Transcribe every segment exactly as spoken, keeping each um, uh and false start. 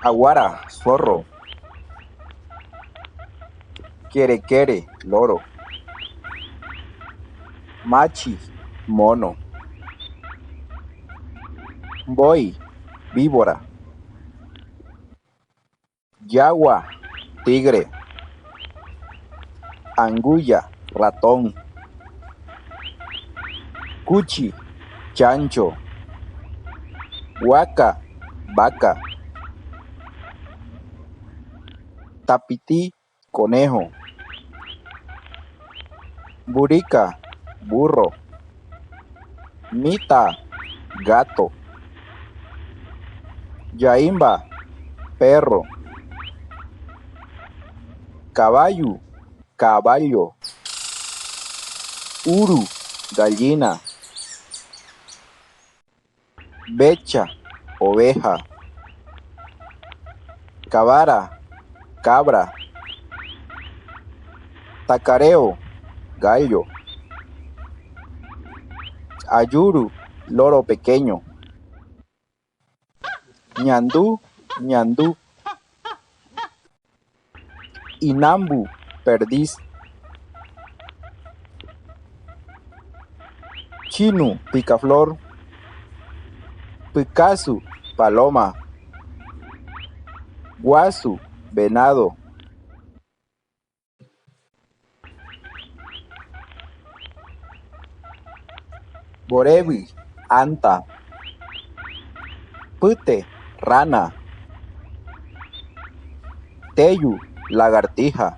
Aguara, zorro. Kerekere, loro. Machi, mono. Mboi, víbora. Yagua, tigre. Anguya, ratón. Kuchi, chancho. Waka, vaca. Tapiti, conejo. Mburika, burro. Mita, gato. Yaimba, perro. Kavayu, caballo. Uru, gallina. Becha, oveja. Kavara, cabra. Takareo, gallo. Ayuru, loro pequeño. Ñandu, ñandu. Inambu, perdiz. Chinu, picaflor. Pikasu, paloma. Guasu, venado. Mborevɨ, anta. Pite, rana. Teyu, lagartija.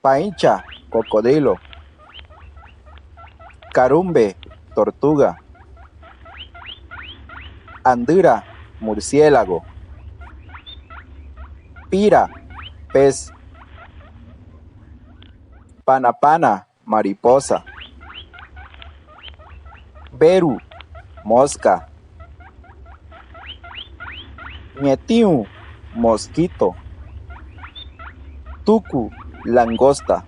Paicha, cocodrilo. Karumbe, tortuga. Andira, murciélago. Pira, pez. Panapana, mariposa. Beru, mosca. Ñetiu, mosquito. Tuku, langosta.